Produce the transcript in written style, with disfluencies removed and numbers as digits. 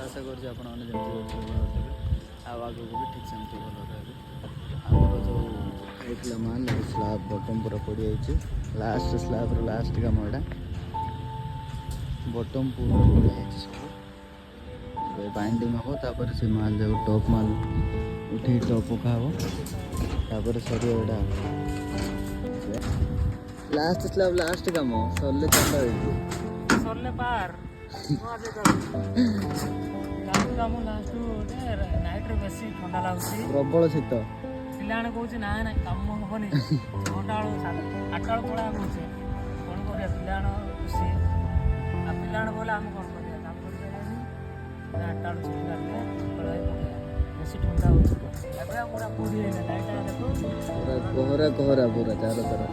ଆଶା କରୁଛି ଆପଣମାନେ ଯେମିତି ଭଲରେ ଭଲରେ ଥିବେ ଆଉ ଆଗକୁ ବି ଠିକ୍ ସେମିତି ଭଲରେ ରହିବେ। ଆମର ଯେଉଁ ହେଇଥିଲା ମାଲ, ସ୍ଲାବ୍ ବଟମ୍ ପୁରା ପଡ଼ିଯାଇଛି। ଲାଷ୍ଟ ସ୍ଲାବ୍ର ଲାଷ୍ଟ କାମ ଏଇଟା। ବଟମ୍ ପୁରା ପଡ଼ିଯାଇଛି ସବୁ। ଏବେ ବାଇଣ୍ଡିଂ ହେବ, ତାପରେ ସେ ମାଲ ଯାକ ଟପ୍ ମାଲ ଉଠେଇ ଟପ୍ ପକା ହେବ, ତାପରେ ସରିବ। ଏଇଟା ଲାଷ୍ଟ ସ୍ଲାବ୍, ଲାଷ୍ଟ କାମ ସରିଲେ ଚାଲ ଏଇଠୁ। ସରିଲେ ପାର ନୂଆ ଜାଗା କାମ କାମ ଲାଷ୍ଟ ଗୋଟେ। ନାଇଟ୍ରେ ବେଶୀ ଥଣ୍ଡା ଲାଗୁଛି। ପ୍ରବଳ ଶୀତ। ପିଲାମାନେ କହୁଛି, ନାଇଁ ନାଇଁ, କାମ ହବନି, 6ଟା ବେଳକୁ 8ଟା ବେଳକୁ ପଳେଇବା କହୁଛେ। କ'ଣ କରିବା? ପିଲାମାନେ ଖୁସି ଆଉ ପିଲାମାନେ କହିଲେ ଆମେ କ'ଣ କରିବା? କାମ କରିପାରିବାନି। 8ଟା ବେଳକୁ ଛୁଟି କାଟିଲେ ସକାଳୁ ପକେଇବା। ବେଶୀ ଥଣ୍ଡା ହେଉଛି ଏବେ, ଆଉ ପୁରା କୁହୁଡ଼ି ହେଇନା ନାଇଟ୍ଟା ଦେଖୁ। ପୁରା କୋହରା କୋହରା ପୁରା ଚାରୋ ତରଫ।